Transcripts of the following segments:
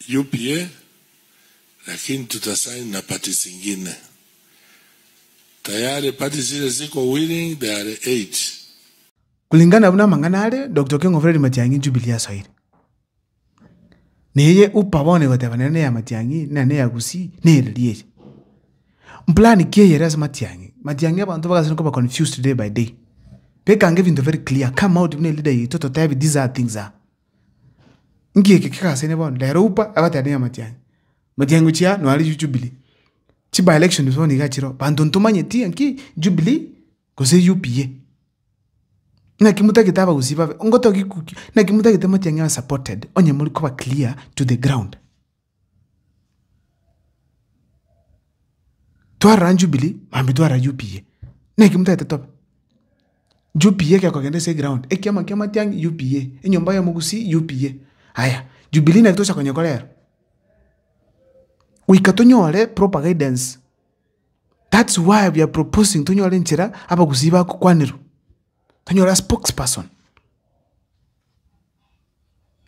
UPA lakini tutasaini na party zingine. Tayari party zile ziko willing, there are 8. Kulingana buna amang'ana are, Doctor Okengo Fred Matiang'i Jubilee asoire. Neye upa bono egoteba nere neya Matiang'i, na neya Gusii, nereri eye. Mplan ki eye ere ase Matiang'i? Matiang'i abanto bagasire koba confused day by day. Bekanga ebinto very clear, come out buna eleader yaito totebi these are things are. Nki eke kegasaine bono? Rero upa agoteba neya Matiang'i. Matiang'i gochia aa noare Jubilee. Chi by elections bono iga chiroo, banto ntomanyeti nki Jubilee gose UPA. Naki motagete abagusii babe, ngotogi kuki, naki motagete Matiang'i abe supported onye mori koba clear to the ground. Twarora Jubilee, mambia twarora UPA, naki motagete tobe? UPA gekogenda ase eground, ekiama kia Matiang'i UPA, enyomba ya omogusii UPA, aya Jubilee naki togocha konyekora ero? Goika tonyore proper guidance. That's why we are proposing tonyore enchera abagusii bagokwanerwa, tonyore a spokesperson.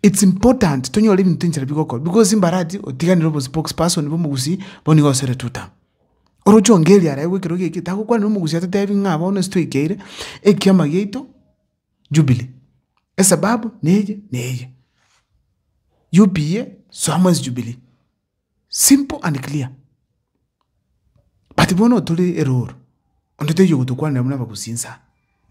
It's important tonyore ebinto enchera bigokorwa because mbarati otiganire obo spokesperson bwa omogusii bono nigo osere tutam. Oroche Ongeri araigwe ekerogo eke tagokwanera omogusii atotebi ng'a bono ase twaikeire, ekiama giaito Jubilee, esababu neye neye, UPA soa mwensi Jubilee. Simple and clear. But bono tore eroro, onde taiyo ogotokwanera buna abagusii insa.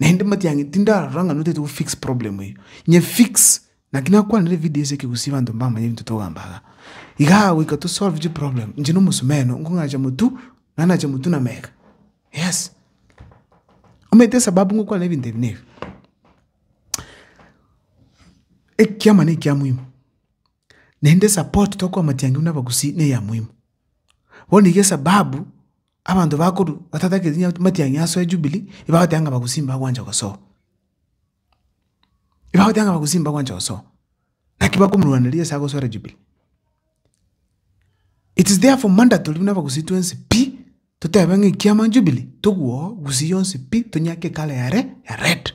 Naende matiang'i tindarora ng'a notagete go fix problem eywo, nye fix naki nakwanire evideo ase ekegusii abanto mbamanye ebinto togamba igaa. Igaa goika to solve chiproblem, inche na omosumeno nkong'acha motwe, nanache motwe na mega, yes. Omanyete esababu ngokwana ebinto ebi nebi, ekiama na ekia muhimu. Naende esupport tokoa amatiang'i buna abagusii na eya muhimu. Bono iga esababu, abanto bakorwa batatageti ng'a matiang'i asoe jubilee, ebagoteba ng'a abagusii mbagwancha gosoa. Ebagoteba ng'a abagusii mbagwancha gosoa. Naki bakomorwaneria ase agosoera jubilee. It is therefore mandatory buna abagusii twensi pi, totebe ng'a ekiama jubilee, togwo oo gusii yonsi pi, tonyake ecolour yare ya red.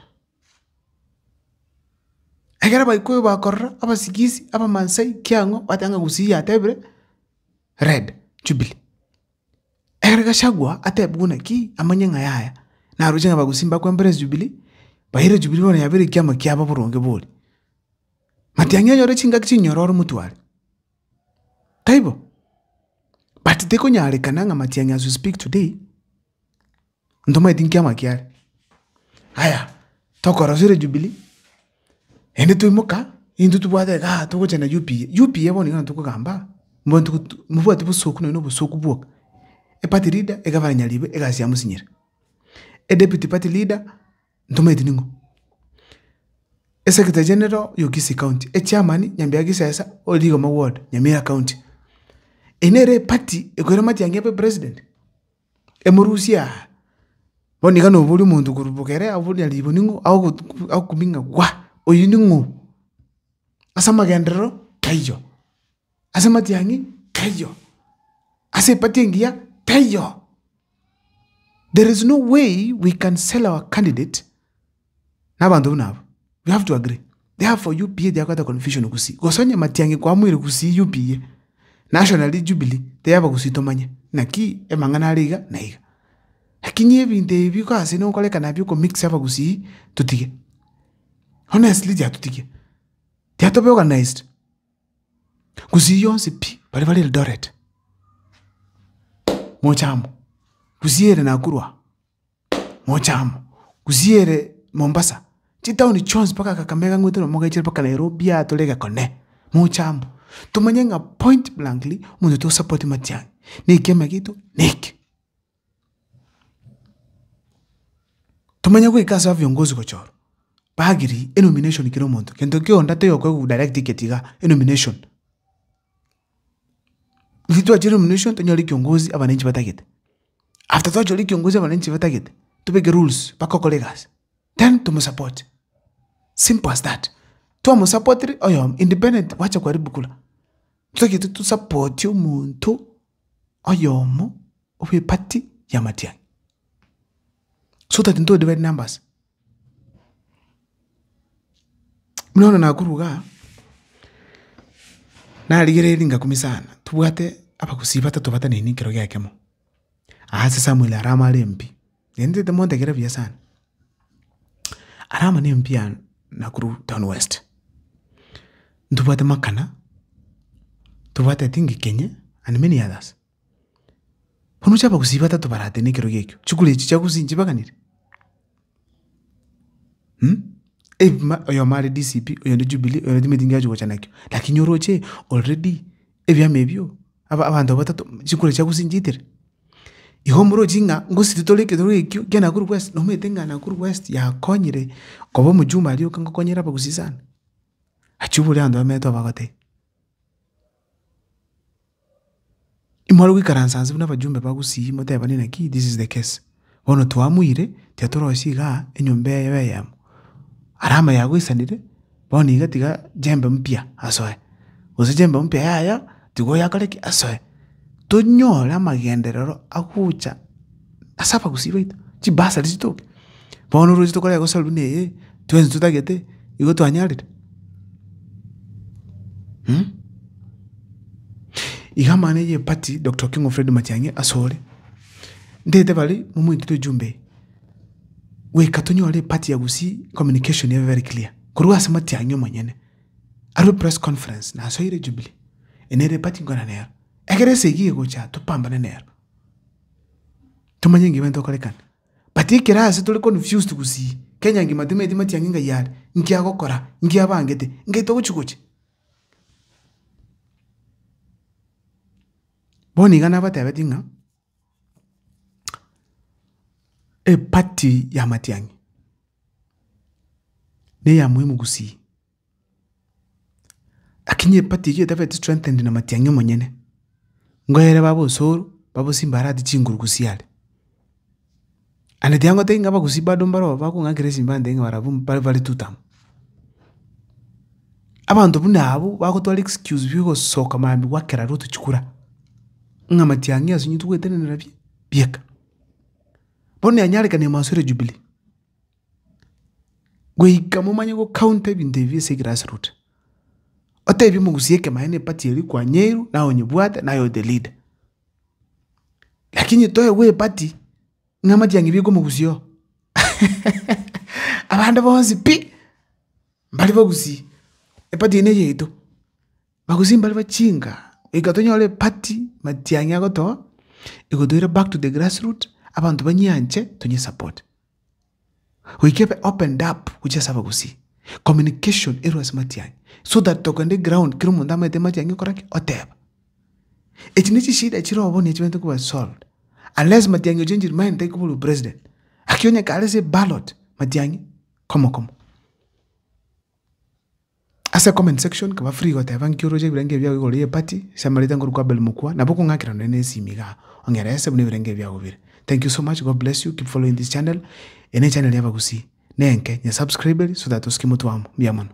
Ekero abaikuyu bakorora, abasigisi, abamaasai, kiang'o, bateba ng'a gusii yatebire red, jubilee. Ekero gachagua atebiwe naki, amanye ng'a yaya, naroche ng'a abagusii mbakwa embrace jubilee, baire jubilee bono yabeire ekiama kiabo boronge bori. Matiang'i onyore chingaki chinyororo motware, taibo? But tekonyarekana ng'a matiang'i as we speak today. Ntomaeti nkiama kiare. Aya, tokorosire Jubilee, naende twaimoka, intwe tobwate igaa togocha na UPA. UPA bono iga tokogamba, mbwantu mobwati bosoku nonye na obosoku bwoka. Eparty leader, egavana Nyaribo egasi yamosinyiire. Edeputy party leader, ntomaeti ning'o. Esecretary general oyo Kisii county, echairman Nyambia Gisesa ore Rigoma ward, Nyamira county. Eye nere eparty ekoira Matiang'i abe president. Emorusie aa, bono iga noboria omonto korwa bogere abwo nyaribo ning'o agokumia ng'a gwa, oyio ning'o? Ase amagenderero taiyo, ase amatiang'i taiyo, ase eparty engiya taiyo. There is no way we can sell our candidate na abanto buna abwo, we have to agree. Therefore UPA tiyakoreta confusion gusii, gose onye matiang'i kwamoire gusii UPA, nationally Jubilee, teyaba gusii tomanye, naki amang'ana are iga na iga. Lakini ebinto ebi gose nokorekana bia okomix abagusii totige, honestly tiatotige, tiatobe organised, gusii yonsi pi, baria bare Eldoret, moche amo, gusii ere Nakuru aa. Moche amo, gusii ere Mombasa, chitaoni chionsi mpaka Kakamega ng'oete na omogechera mpaka Nairobi aa tore egekone, moche amo. Tomanye ng'a point blankly, omonto tosupport matiang'i, na ekiama giaito neke. Tomanye goika ase abiongozi gochorwa, baagiri enomination kera omonto, gento kionde taiyo okoegwa direct ticket igaa, enomination. Intwe twachire nomination tonyore ekiongozi abananchi batagete. After twachora ekiongozi abananchi batagete, tobeke rules mpaka okore egasi, then tomosupport, simple as that. Twamosupportire oyomo independent gwacha kuharibu kura. Totagete tosapotie omonto oyomo obe eparty ya matiang'i, so that nto divide numbers. Buna bono nakorwa igaa. Narigereiri ngakumi sana, tobwate abagusii batato batanene ekero giekemo, ase Samuel Arama are MP, naende ntete montegere buya sana. Arama ne MP ya Nakuru town west, ntobwate Makana, tobwate I think Kenye and many others. Bono oche abagusii batato baratene ekerogo ekio, chikura echi chia gusii nchibaganire? Ebima oyomo are DCP, oyonde Jubilee, oyonde timanyeti nki agochi gocha nakio, lakini oroche already ebiama ebio, aba abanto batato chikura chia gusii nchiitire. Igo morochi ng'a ngosiri tore ekerogo ekio kia Nakuru West, nomanyete ng'a Nakuru West yakonyire koba omojumbe aria oka ngokonyera abagusii sana. Achia obore abanto bamenyete obagotebia. Imware goikaransa inse buna abajumbe ba gusii motebane naki this is the case. Bono twamuire, tiga torosie igaa enyomba eye ebe eyemo. Arama yagoisanire, bono iga tiga jembe mpya asoe, gose jembe mpya yaya, tiga oyo akore ki? Asoe. Tonyore amagenderero agocha ase abagusii baito, chibasari chitoke, bono oroche tokore egosori buna eye, twensi totagete, igo twanyarire. Iga amang'ana eye eparty Doctor Okengo Fred Matiang'i asore, ntagete baria momoikire ojumbe eye, goika tonyore eparty ya gusii communication ebe very clear, korwa ase Matiang'i omonyene, arwe press conference nasoire Jubilee, eye nere eparty nkwana nero, ekero esegi egocha topambane nero, tomanye nki bento okorekana. But ekero ase tore confused gusii, Kenya engima timanyeti Matiang'i ngai are, nki agokora, nki abangete, ngai togochi gochia. Bono iga nabatebetie ng'a, eparty ya Matiang'i, na eya muhimu gusii, lakini eparty eywo etabeti strengthened na Matiang'i omonyene, ngoere babe osoro, babe osimba chinguru gusii are. Ande tiga ngotebie ng'a abagusii bado mbaro bakong'akera esimba ntebie ng'a barabwo mbare bare tutam. Abanto buna abwo bagotwara excuse bia ogosoka mambia gwakera Ruto chikura, ng'a matiang'i ase intwe togoetenenera bi bieka. Bono yanyarekana ime Jubilee, goika momanye go counter ebinto ebi ase egrass root. Otebie omogusii ekemaene eparty eria kwanyeirwe naye onyebwate naye oyo the leader. Lakini toegwe eparty ng'a amatiang'i beka omogusii oo abande bonsi pi, mbari bagusii, eparty eye neye yaito, bagusii mbari bachinga, goika tonyore eparty matiang'i agotoa, egotoira back to the grass root, abanto banyianche tonye support. Goika ebe opened up gochia ase abagusii, communication erwe ase matiang'i, so that tokogenda eground kera omonto amaete matiang'i okora ki? Oteba. Echi ne chishida chire oo bono echibaete koba solved, unless matiang'i ochenchiri mind tari koborwa president, lakini onye kare ase eballot, matiang'i komo komo. Ase comment section kaba free goteba nki oroche ebirengererio biago igoro ye party, ase amareta nkorokwa Abel Mokua, nabo okong'akera nonye na esimi igaa, ong'erese buna ebirengererio biago bire. Thank you so much, God bless you, keep following this channel, eye ne echannel ya abagusii, nenke, nya subscribe eri so that tosike motwe amo, mbuya mono.